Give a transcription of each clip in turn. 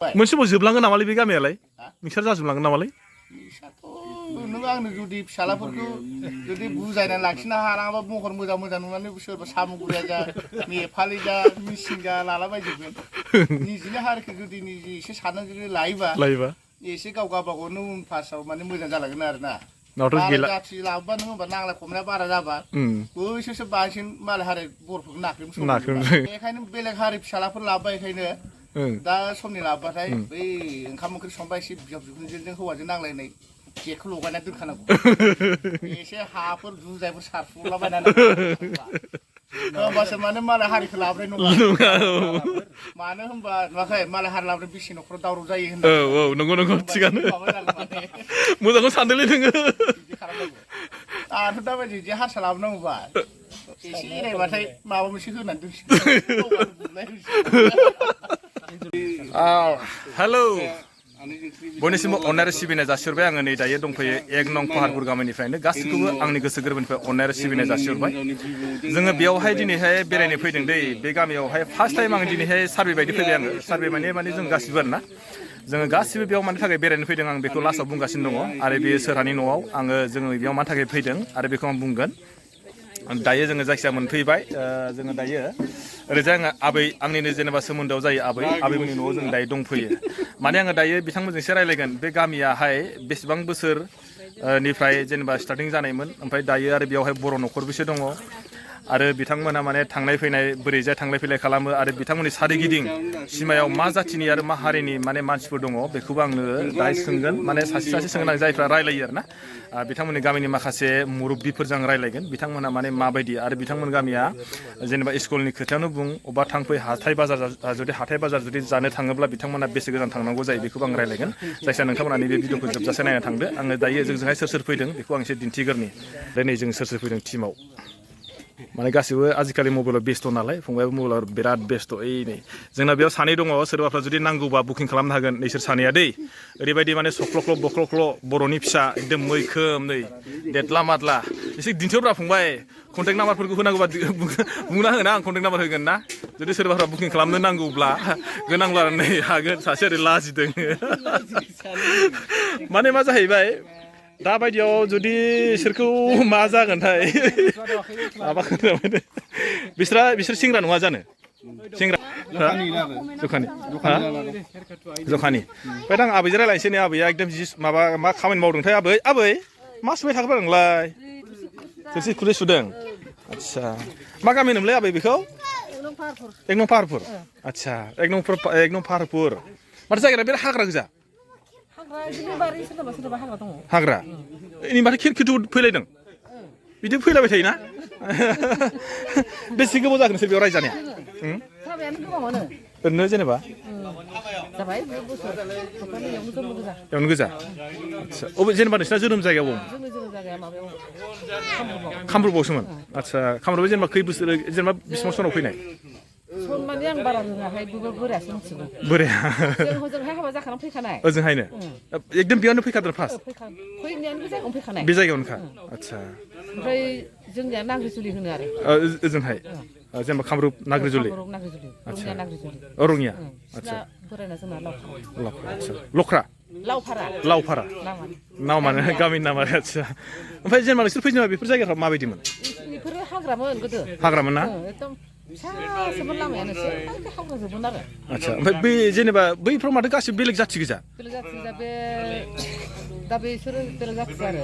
मोनसे समाव जोबलांगोन नामालै बे गामियालाय मिक्सार जाजोबलांगोन नामालै नों आंनो जुदि फिसालाफोरखौ जुदि बुजायना लाखिनो हानाङाबा महर मोजां मोजां नुनानै सोरबा सामुगुरिया जा नेपालि जा मिसिं जा लालाबायजोबगोन निजिनि हारिखौ जुदि निजि एसे सानना जुदि लायोबा एसे गाव गावबागावनो उन फार्स्टआव माने मोजां जालांगोन आरोना बारा जाथि लाबोबा नों होनबा नांलाय खमलाया बारा जाबा बैसोरसो बांसिन मालाय हारि बर'फोरखौ नाख्रेबो बेखायनो बेलेग हारि फिसालाफोर लाबोबा बेखायनो दा समनि लाबोबाथाय बै ओंखाम ओंख्रि संबा एसे बिहाव बिखुनजोजों हौवाजों नांलायनाय जेखौ लगायना दोनखानांगौ एसे हाफोर जुजायफोर सारफुंलाबायनानै होमबासो माने मालाय हारिखौ लाबोनाय नङा मानो होनबा नुवाखै मालाय हारि लाबोनाय बेसे न'खराव दावराव जायो होनना औ नंगौ थिगानो मोजांखौ सानदोंलै नोङो बिदि खालामनांगौ आंथ' दाबायदि बिदि हारसा लाबोनांगौबा एसे एरायबाथाय माबा मोनसे होनानै दोनसिगोन हेलौ बयनिसिमबो अननाय आरो सिबिनाय जासिहरबाय आङो नै दायो दंफैयो 1 नं पाहारपुर गामिनिफ्रायनो गासिखौबो आंनि गोसो गोरबोनिफ्राय अननाय आरो सिबिनाय जासिहरबाय जोङो बेयावहाय दिनैहाय बेरायनो फैदों दै बे गामियावहाय फार्स्ट टाइम आं दिनैहाय सार्भे बायदि फैबाय आङो सार्भे माने जों गासिबो आरोना जोङो गासिबो बेयाव मानि थाखाय बेरायनो फैदों आं बेखौ लास्टआव बुंगासिनो दङ आरो बेयो सोरहानि न'आव जोङो बेयाव मानि थाखाय फैदों आरो बेखौ आं बुंगोन दायो जोङो जायखिया मोनफैबाय जोङो दायो ओरैजाय आङो आंनिनो जेनेबा सोमोन्दोआव जायो आबैमोननि न'आव जों दायो दंफैयो माने आङो दायो बिथांमोनजोंसो रायलायगोन बे गामियाहाय बेसेबां बोसोर निफ्राय जेनेबा स्टार्टिं जानायमोन ओमफ्राय दायो आरो बेयावहाय बर' न'खरबेसे दङ आरो बिथांमोना माने थांलाय फैनाय बोरैजाय थांलाय फैलाय खालामो आरो बिथांमोननि सारिगिदिं सिमायाव मा जाथिनि आरो मा हारिनि माने मानसिफोर दङ बेखौबो आंनो दाहाय सोंगोन माने सासे सोंगोन आं जायफ्रा रायलायो आरोना बिथांमोननि गामिनि माखासे मुरब्बिफोरजों आं रायलायगोन बिथांमोना माने माबायदि आरो बिथांमोन गामिया जेनेबा स्कुलनि खोथायावनो बुं अबा थांफै हाथाय बाजार जुदि जानो थाङोब्ला बिथांमोना बेसे गोजान थांनांगौ जायो बेखौबो आं रायलायगोन जायखिया नोंथांमोना नैबे भिडिअखौ जोबजासे नायना थांदो आङो दायो जोंजोंहाय सोर फैदों बेखौ आं एसे दिन्थिग्रोनि दिनै जों सोर फैदों टिमाव माने गासिबो आजिखालि मबाइलाव बेस्थ' नालाय फंबायाबो मबाइलाव बिराद बेस्थ' नै जोंना बेयाव सानै दङ सोरबाफ्रा जुदि नांगौबा बुकिं खालामनो हागोन नैसोर सानैया दै ओरैबायदि माने सख्ल'ख्ल' बख्ल'ख्ल' बर'नि फिसा एकदम मैखोम नै देदला मादला एसे दिन्थिहरब्रा फंबाय कन्टेक्ट नाम्बारफोरखौ होनांगौबा बुंना होगोन आं कन्टेक्ट नाम्बार होगोन ना जुदि सोरबाफ्रा बुकिं खालामनो नांगौब्ला गोनांब्ला नै हागोन सासे ओरै लाजिदों माने मा जाहैबाय दा बायदियाव जुदि इसोरखौ मा जागोनथाय बिसोर सेंग्रा नङा जानो सेंग्रा जखानि ओमफ्राय आं आबैजों रायलायनोसै नै आबैया एकदम माबा मा खामानि मावदोंथाय आबै मा सुबाय थाखोब्रा नोंलाय थोरसि खुरै सुदों आदसा मा गामि होनोमोनलाय आबै बेखौ 1 नं पाहारपुर आदसा 1 नं पाहारपुर माथो जायगाया बिराद हाग्रा गोजा हाग्रा इनि माथो खिरखिथु फैलायदों बिदि फैलायबाय थायोना बेसे गोबाव जागोन नोंसोर बेयाव रायजानाया ओरैनो जेनेबा एवनो गोजा आदसा अबे जेनेबा नोंसिना जोनोम जायगायाव कामरुपआवसोमोन आदसा कामरुपआव जेनेबा खै बोसोर जेनेबा बेसेबां सनाव फैनाय माने आं बारा रोङाहाय बोरायासो मिथिगौ बोराया जों हजोंहाय हाबा जाखानानै फैखानाय ओजोंहायनो एकदम बेयावनो फैखादों फार्स्ट फैनायानो बे जायगायावनो फैखानाय बे जायगायावनोखा आदसा ओमफ्राय जोंनिया नाग्रिजुलि होनो आरो ओजोंहाय जेनेबा कामरुप नाग्रिजुलि रङिया नाग्रिजुलि रङिया आदसा बोरायना जोंना लख्रा लावफारा नाम माने गामिनि नाम आरो आदसा ओमफ्राय जेनेबा नोंसोर फैजेनबा बेफोर जायगाफ्रा माबायदिमोन बेफोरो हाग्रामोन गोदो हाग्रामोन ना एकदम फिसासोमोन लामायानो हाग्राजोबमोन आरो आदसा ओमफ्राय बे जेनेबा बैफ्राव माथो गासिबो बेलेग जाथि गोजा बेलेग जाथि गोजा बे दा बिसोरो बेलेग जाथि आरो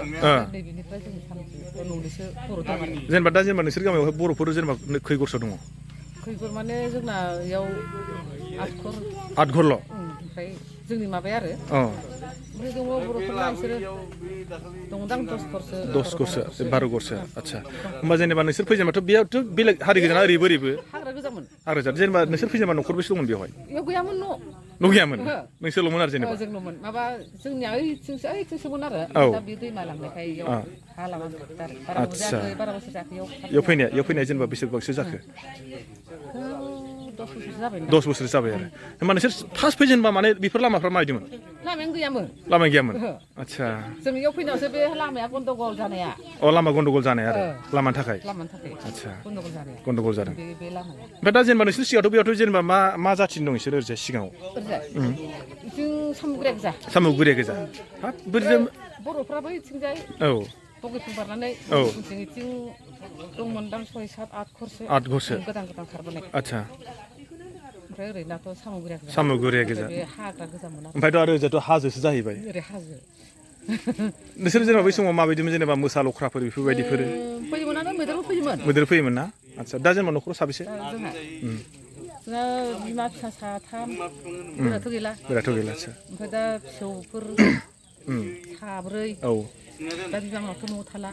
नैबेनिफ्राय जों न'निसो बर' दं आरो जेनेबा नोंसोर गामियावहाय बर'फोर जेनेबा खै गरसो दङ खैफोर माने जोंना इयाव 8 घरल' ओमफ्राय जोंनि माबाया आरो ओमफ्राय दङ बर'फोरना बिसोरो दंदां 10 घरसो 12 घरसो आदसा होमबा जेनेबा नोंसोर फैजेनबाथ' बेयावथ' बेलेग हारि गोजाना ओरैबो हाग्रा गोजामोन जेनेबा नोंसोर फैजेनबा न'खरबेसे दंमोन बेवहाय बेयाव गैयामोन न' गैयामोन नोंसोरल'मोन आरो जेनेबा जोंल'मोन माबा जोंनिया ओइथिंसोमोन आरो दा बे दैमा लांनायखाय इयाव हालामा बारा बोसोर जायाखै इयाव फैनाया जेनेबा बेसेबांसो जाखो 10 बोसोर जाबाय 10 बोसोर जाबाय आरो होमबा नोंसोर फार्स्ट फैजेनबा माने बेफोर लामाफ्रा माबायदिमोन लामायानो गैयामोन लामा गैयामोन आच्छा जोंनियाव फैनायावसो बे लामाया गन्डगल जानाया अ लामा गन्डगोल जानाय आरो लामानि थाखाय आच्छा गन्डगल जानाया गन्डगोल जादों बे लामाया ओमफ्राय दा जेनेबा नोंसोर सिगाङावथ' बेयावथ' जेनेबा मा जाथिनि दं बिसोर ओरैजाय सिगाङाव जों सामुग्रिया गोजा सामुगुरिया गोजा हाब बोरैजाय बर'फ्राबो इथिंजाय औ बगैखौ बारनानै जों इथिं दंमोन दां 6, 7, 8 खरसो 8 घरसो गोदान खारबोनाय आच्छा ओमफ्राय ओरैनाथ' सामुग्रिया गोजा सामुगुरिया गोजा बे हाग्रा गोजामोन आरो ओमफ्रायथ' आरो ओरैजायथ' हाजोसो जाहैबाय ओरै हाजो नोंसोर जेनेबा बै समाव माबायदिमोन जेनेबा मोसा लख्राफोर बेफोरबायदिफोर फैयोमोनानो मैदेरबो फैयोमोन मैदेर फैयोमोन ना आच्छा दा जेनेबा न'खराव साबेसे जोंहा बिमा फिसा 3 बोराथ' गैला बिराथ' गैला आच्छा ओमफ्राय दा फिसौफोर 4 औ दा बिमानावथ' न'आव थाला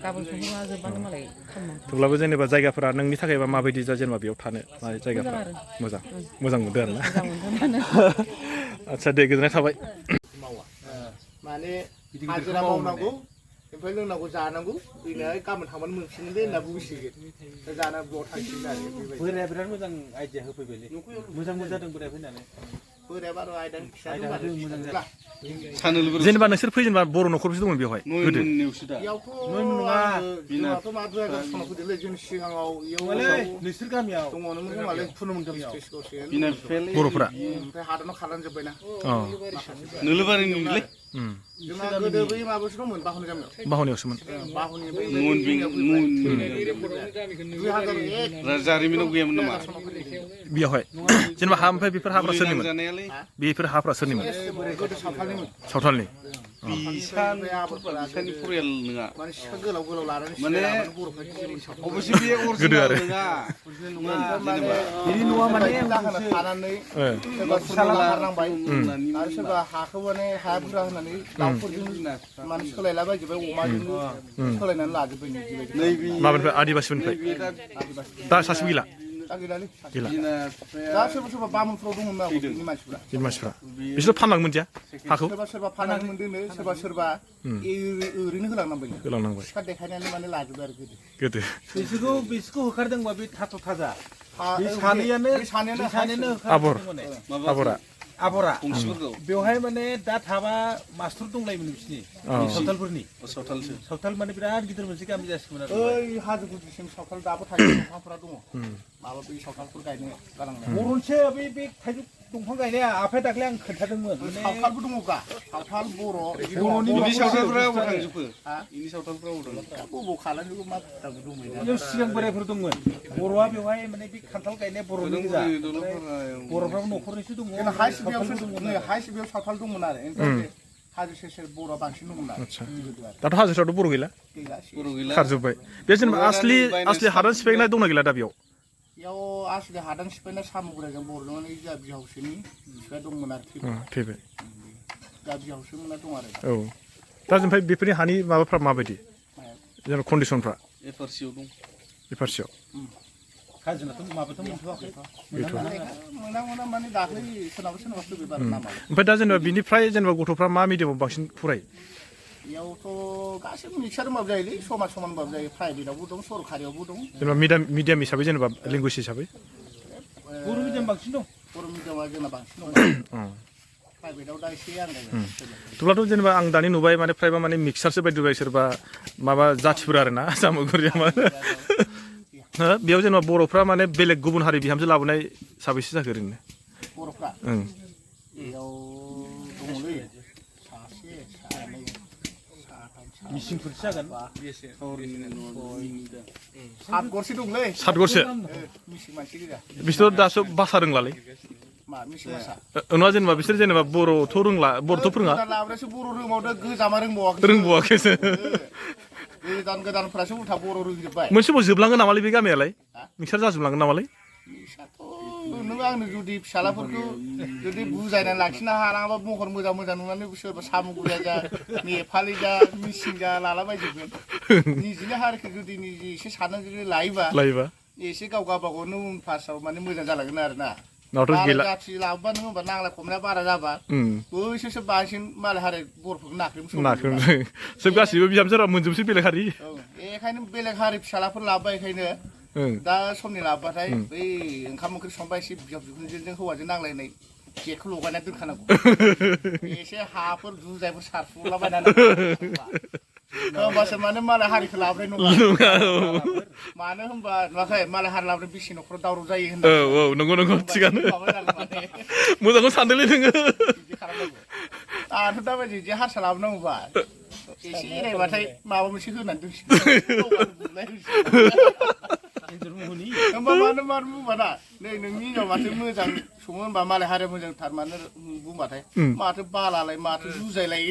गाबोन समफोरा जोबबानो मालाय खालामनांगौ थेवब्लाबो जेनेबा जायगाफोरा नोंनि थाखायबा माबायदि जेनेबा बेयाव थानो जायगाफोरा मोजां मोनदों आरो ना आच्छा दे गोजोननाय थाबाय माने हाजिरा मावनांगौ ओमफ्राय लोंनांगौ जानांगौ फैनानै गाबोन थांबानो मोनफिनगोन दे होनना बुंसिगोन जाना बेयाव थांसिगोन आरो बेबायदि बोराया बिराद मोजां आइडिया होफैबायलै मोजां जादों बोराया फैनानै बोराया बार' आयदानि फिसा जेनेबा नोंसोर फैजेनबा बर' न'खरफोर दंमोन बेवहाय गोदो बेयावथ' जोंहाथ' मा 2000 सनाव फैदोंलै जोंनि सिगाङाव नोंसोर गामियाव दङमोन मालाय खुनुमोनजों बर'फोरा ओमफ्राय हादानाव खालामजोब्बायना नोलोबारिनि नुलै जोंना गोदो बै माबासो दंमोन बाहुनि गामियाव बाहुनियावसोमोन जारिमिनाव गैयामोन नामा बेयावहाय जेनेबा हा ओमफ्राय बेफोर हाफ्रा सोरनिमोन बेफोर हाफ्रा सोरनिमोन सावथालनि बिसानि फरियाल नङा माने सिखा गोलाव लानानै माने अबयसे बे गोदो आरो बिनि न'आ माने थानानै सोरबा सोलायलांबाय आरो सोरबा हाखौ माने हा बुरजा होनानै दाउफोरजों माने सोलायलाबायजोब्बाय अमाजोंनो सोलायनानै लाजोब्बाय नैबे माबानिफ्राय आदिबासिनिफ्राय दा सासेबो गैला दा गैलालै गैला दा सोरबा बामुनफ्राव दंमोन ना बिनि मानसिफ्रा बिनि मानसिफ्रा बिसोर फानलांनो मोनदिया हाखौ सोरबा फाननानै मोनदोंनो सोरबा ओरैनो होलांनांबाय सिखा देखायनानै माने लाजोब्बाय आरो गोदो बिसोरखौ होखारदोंबा बे थाथ' थाजा बे सानैयानो आबरा बेवहाय माने दा थाबा मास्टर दंलायोमोन बिसिनि सावथालफोरनि सावथाल माने बिराद गिदिर मोनसे गामि जासिगोन आरो ओइ हाजो गुदिसिम सावथाल दाबो थाइजौ दंफांफोरा दङ माबा बै सावथालफोर गायनो गालांनाय बर'नसो बे थाइजौ दंफां गायनाया आफाया दाख्लै आं खोन्थादोंमोन सावथालबो दङब्रा सावथाल बर' बर'नि सावथालफ्रा अबाव थांजोबखो इनि सावथालफ्रा अबाव दङ बबाव खालामजोबो मा बुस्थाबो दंमोन बेयाव सिगां बोरायफोर दंमोन बर'आ बेवहाय माने बे खान्थाल गायनाया बर'नि गोजा बर'फ्राबो न'खरनैसो दङ हाइस सावथाल दंमोन आरो ओमफ्राय हाजो सेर बर'आ बांसिन दंमोन आरो दाथ' हाजोफ्रावथ' बर' गैला खारजोब्बाय बे जेनेबा असलि हादान सिफायनाय दंना गैला दा बेयाव असलि हादान सिफायनाय सामुग्राजों बर'नि जा बिहावसोनि बिफाया दंमोन आरो थैबाय जा बिहावसोमोना दं आरो औ दा ओमफ्राय बेफोरनि हानि माबाफ्रा माबायदि जेनेबा कन्डिसनफ्रा एफारसियाव दं एफारसियाव खाजोनाथ' माबाथ' मोनथ'वाखै मोना माने दाख्लै सोरनाबा फैबाय नामा ओमफ्राय दा जेनेबा बिनिफ्राय जेनेबा गथ'फ्रा मा मिडियामाव बांसिन फरायो बेयावथ' गासैबो मिक्सार होनबाबो जायोलै समान होनबाबो जायो प्राइभेटआवबो दं सरकारियावबो दं जेनेबा मिडियाम हिसाबै जेनेबा लेंगुवेज हिसाबै बर' मिडियाम बांसिन दं बर' मिडियामा जोंना बांसिन दं प्राइभेटआव दा एसे आंगायो थेवब्लाथ' जेनेबा आं दानि नुबाय माने फ्रायबा माने मिक्सारसो बायदि नुबाय सोरबा माबा जाथिफोर आरो ना सामुगुरिया बेयाव जेनेबा बर'फ्रा माने बेलेग गुबुन हारि बिहामजो लाबोनाय साबैसे जाखो ओरैनो बर'फ्रा बेयाव दङलै सासे सानै मिसिंफोरसो जागोन सात गरसे दंलै सात गरसे मिसिं मानसि गोजा बिसोर दासो भाषा रोंलालै मा मिसिं भाषा नङा जेनेबा बिसोर जेनेबा बर'थ' रोंला बर'थ' फोरोङा लाब्रासो बर' रोंबावदो गोजामा रोंबावाखैसो गोदानफोरासो उल्था बर' रोंजोब्बाय मोनसे समाव जोबलांगोन नामालै बे गामियालाय मिक्सार जाजोबलांगोन नामालै नों आंनो जुदि फिसालाफोरखौ जुदि बुजायनानै लाखिनो हानाङाबा महर मोजां नुनानै सोरबा सामुगुरिया जा नेपालि जा मिसिं जा लालाबायजोबगोन निजिनि हारिखौ जुदि निजि एसे साननानै जुदि लायोबा एसे गाव गावबागावनो उन फार्स्टआव माने मोजां जालांगोन आरो ना जाथि लाबोबा नों होनबा नांलाय खमलाया बारा जाबा बैसोरसो बांसिन मालाय हारि बर'फोरखौ नाख्रेबो सोब गासिबो बिहामजोरा मोनजोबसै बेलेग हारि बेखायनो बेलेग हारि फिसालाफोर लाबोबा बेखायनो दा समनि लाबोबाथाय बै ओंखाम ओंख्रि संबा एसे बिहाव बिखुनजोजों हौवाजों नांलायनाय जेखौ लगायना दोनखानांगौ एसे हाफोर जुजाइफोर सारफुलाबायनानै होमबासो माने मालाय हारिखौ लाबोनाय नङा मानो होनबा नुवाखै मालाय हारि लाबोनाय बिसि न'खराव दावराव जायो होनना औ नंगौ थिगानो मोजांखौ सानदोंलै नोङो बिदि खालामनांगौ आंथ' दाबायदि बिदि हारसा लाबोनांगौबा एसे एरायबाथाय माबा मोनसे होनानै दोनसिगोन होमबा मानो बुंबाना नै नोंनि हिनजाव माथो मोजां सङो होनबा मालाय हारिया मोजांथार मानो बुंबाथाय माथो बालालाय माथो जुजायलाय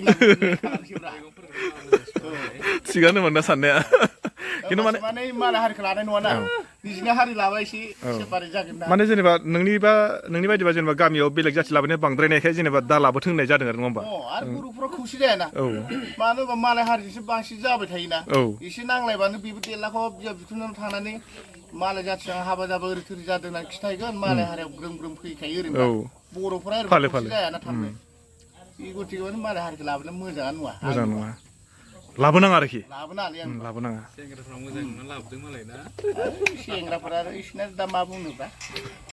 थिगानो मोन ना साननाया खिन्थु माने मालाय हारिखौ लानाय नङाना निजिनि हारि लाबा एसे सेपारेट जागोन ना माने जेनेबा नोंनि बायदिबा जेनेबा गामियाव बेलेग जाथि लाबोनाया बांद्रायनायखाय जेनेबा दा लाबोथों होननाय जादों आरो नङा होमबा आरो बर'फोरा खौसे जायाना मानो होनबा मालाय हारिजोंसो बांसिन जाबाय थायोना एसे नांलायबानो बेबो देरलाखौ बिहाव बिखुनजोनाव थांनानै मालाय जाथिजों हाबा जाबा ओरै थोरै जादों होननानै खिथाहैगोन मालाय हारियाव ग्रोम फैखायो ओरैनो बर'फोरा ओरैनो खौसे जायाना थाबनो बे गथिखे मालाय हारिखौ लाबोना मोजाङानो नङा मोजां नङा लाबोनाङा आरोखि लाबोनाङा सेंग्राफ्रा मोजां नङा लाबोदों मालाय ना सेंग्राफोरा आरो इसोरना दा मा बुंनोब्रा